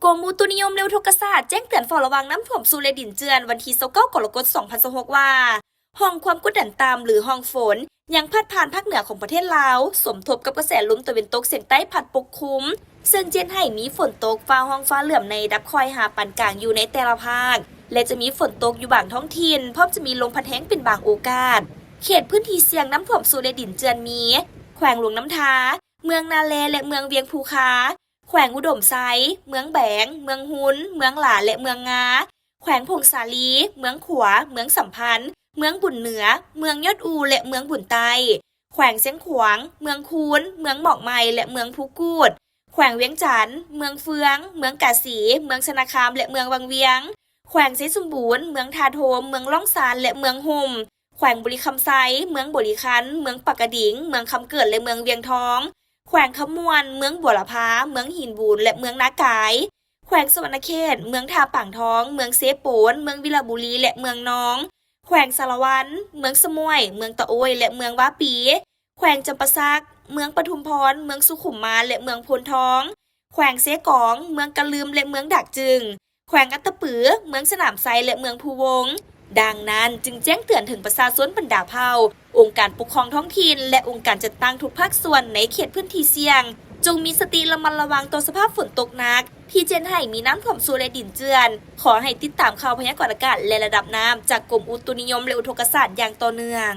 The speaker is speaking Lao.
ກົມອຸຕຸນິຍົມ ແລະ ອຸທົກກະສາດ ແຈ້ງເຕືອນເຝົ້າລະວັງນ້ຳຖ້ວມຊຸ ແລະ ດິນເຈື່ອນ ວັນທີຊາວເກົ້າ ກໍລະກົດ ສອງພັນຊາວຫົກ ວ່າ ຮ່ອງຄວາມກົດດັນຕ່ຳ ຫຼື ຮ່ອງຝົນ ຍັງພາດຜ່ານພາກເໜືອຂອງປະເທດລາວ ສົມທົບກັບກະແສລົມຕາເວັນຕົກສຽງໃຕ້ພັດປົກຄຸມ ເຊິ່ງຈະເຮັດໃຫ້ມີຝົນຕົກຟ້າຮ້ອງຟ້າເຫຼື້ອມໃນລະດັບຄ່ອຍຫາປານກາງຢູ່ໃນແຕ່ລະພາກ ແລະ ຈະມີຝົນຕົກຢູ່ບາງທ້ອງຖິ່ນ ພ້ອມຈະມີລົມພັດແຮງເປັນບາງໂອກາດ. ເຂດພື້ນທີ່ສ່ຽງນ້ຳຖ້ວມຊຸ ແລະ ດິນເຈື່ອນມີ ແຂວງຫຼວງນ້ຳທາ, ເມືອງນາແລ ແລະ ເມືອງວຽງພູຄາ, ແຂວງອຸດົມໄຊ, ເມືອງແບງ, ເມືອງຮຸນ, ເມືອງຫຼາ ແລະ ເມືອງງາ, ແຂວງຜົ້ງສາລີ, ເມືອງຂວາ, ເມືອງສຳພັນ, ເມືອງບຸນເໜືອ, ເມືອງຍອດອູ່ ແລະ ເມືອງບຸນໃຕ້, ແຂວງຊຽງຂວາງ, ເມືອງຄູນ, ເມືອງໝອກໄມ້ ແລະ ເມືອງພູກູດ, ແຂວງວຽງຈັນ, ເມືອງເຟືອງ, ເມືອງກາສີ, ເມືອງຊະນະຄາມ ແລະ ເມືອງວັງວຽງ, ແຂວງໄຊສົມບູນ, ເມືອງທ່າໂທມ, ເມືອງລ່ອງຊານ ແລະ ເມືອງຫົ່ມ, ແຂວງບໍລິຄຳໄຊ, ເມືອງບໍລິຄັນ, ເມືອງປາກກະດິງ, ເມືອງຄຳເກີດ ແລະ ເມືອງວຽງທອງ, ແຂວງຄຳມ່ວນ, ເມືອງບົວລະພາ, ເມືອງຫີນບູນ ແລະ ເມືອງນາກາຍ, ແຂວງສະຫວັນນະເຂດ, ເມືອງທ່າປາງທອງ, ເມືອງເຊໂປນ, ເມືອງວິລະບູລີ ແລະ ເມືອງນອງ, ແຂວງສາລະວັນ, ເມືອງສະໝ້ວຍ, ເມືອງຕະໂອ້ຍ ແລະ ເມືອງວາປີ, ແຂວງຈຳປາສັກ, ເມືອງປະທຸມພອນ, ເມືອງສຸຂຸມມານ ແລະ ເມືອງໂພນທອງ, ແຂວງເຊກອງ, ເມືອງກະລຶມ ແລະ ເມືອງດາກຈຶງ, ແຂວງອັດຕະປື, ເມືອງສະໜາມໄຊ ແລະ ເມືອງພູວົງ. ດັ່ງນັ້ນ, ຈຶ່ງແຈ້ງເຕືອນເຖິງປະຊາຊົນບັນດາເຜົ່າ, ອົງການປົກຄອງທ້ອງຖິ່ນ ແລະ ອົງການຈັດຕັ້ງທຸກພາກສ່ວນໃນເຂດພື້ນທີ່ສ່ຽງ, ຈົ່ງມີສະຕິລະມັດລະວັງຕໍ່ສະພາບຝົນຕົກໜັກ ທີ່ຈະເຮັດໃຫ້ມີນ້ຳຖ້ວມຊຸ ແລະ ດິນເຈື່ອນ. ຂໍໃຫ້ຕິດຕາມຂ່າວພະຍາກອນອາກາດ ແລະ ລະດັບນ້ຳຈາກກົມອຸຕຸນິຍົມ ແລະ ອຸທົກກະສາດຢ່າງຕໍ່ເນື່ອງ.